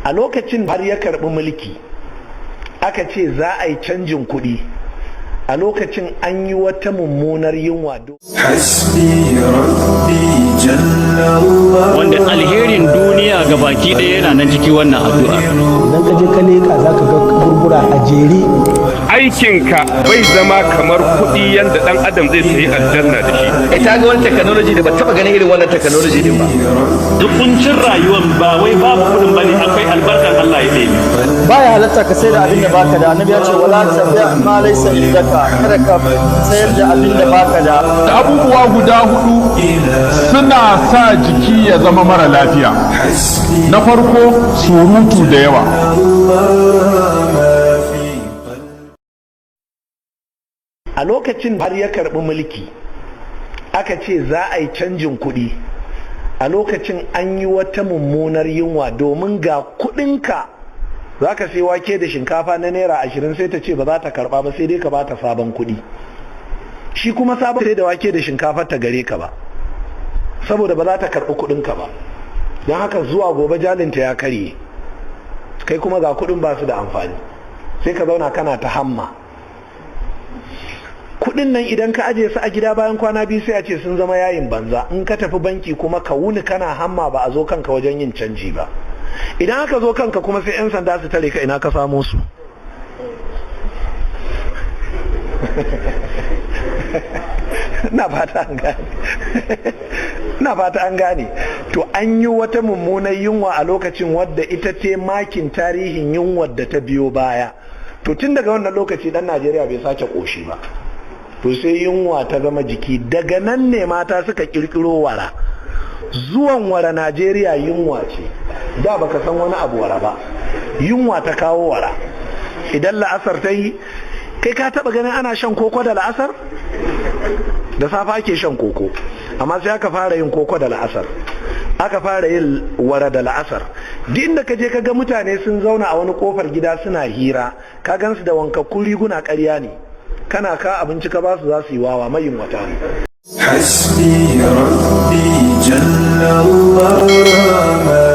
A lokacin har ya karbi mulki, aka ce za a yi canjin kuɗi. A lokacin an yi wata mummunar yunwa. حسبي ربي جل الله. Wanda alherin duniya ga baki ɗaya yana nan ciki wannan addu'a. Idan ka je ka leƙa, za ka ga kaburbura a jere. Aikinka bai zama kamar kuɗi yadda ɗan adam zai sayi aljanna da shi. Ita ga wani technology da ba taba ganin irin wannan technology din ba. Duk kuncin rayuwar, ba wai babu kudin bane, akwai albarkan Allah ya ɗebe. Baya halatta ka sai da abin da baka da. Annabi ya ce: "Wala tabi ma laysa indaka." Kada ka sayar da abin da baka da. Abubuwa guda hudu suna sa jiki ya zama mara lafiya. Na farko, surutu da yawa. ما في A lokacin har ya karbi mulki, aka ce za a yi canjin kuɗi. A lokacin an yi wata mummunar yunwa, domin ga kuɗinka za ka sai wake da shinkafa na ₦20, sai ta ce ba za ta karba ba, sai dai ka bata sabon kuɗi. Shi kuma sabon sai da wake da shinkafa ta gare ka ba, saboda ba za ta karɓi kuɗinka ba. Don haka zuwa gobe jalinta ya karye, kai kuma ga kuɗin ba su da amfani, sai ka zauna kana ta hamma. Kudin nan idan ka aje su a gida, bayan kwana 2 sai a ce sun zama yayin banza. In ka tafi banki kuma, ka wuni kana hamma, ba a zo kanka wajen yin canji ba. Idan aka zo kanka kuma, sai 'yan sanda su tare ka, ina ka samo su? Na fata an gane, na fata an gane. To, an yi wata mummunar yunwa a lokacin wadda ita ce makin tarihin yunwar da ta biyo baya. To, tun daga wannan lokaci dan Najeriya bai sake koshi ba. To, sai yunwa ta zama jiki. Daga nan ne mata suka kirkiro wara. Zuwan wara Najeriya yunwa ce. Da baka san wani abu wara ba, yunwa ta kawo wara. Idan la'asar ta yi, kai ka taba ganin ana shan koko da la'asar? Da safe ake shan koko, amma sai aka fara yin koko da la'asar, aka fara yin wara da la'asar. Duk inda ka je ka ga mutane sun zauna a wani kofar gida suna hira, ka gansu da wankakkun riguna, ƙarya ne. Kana ka abinci ka basu, za su yi wawa, mayin wata ne. حسبي ربي جل الله ما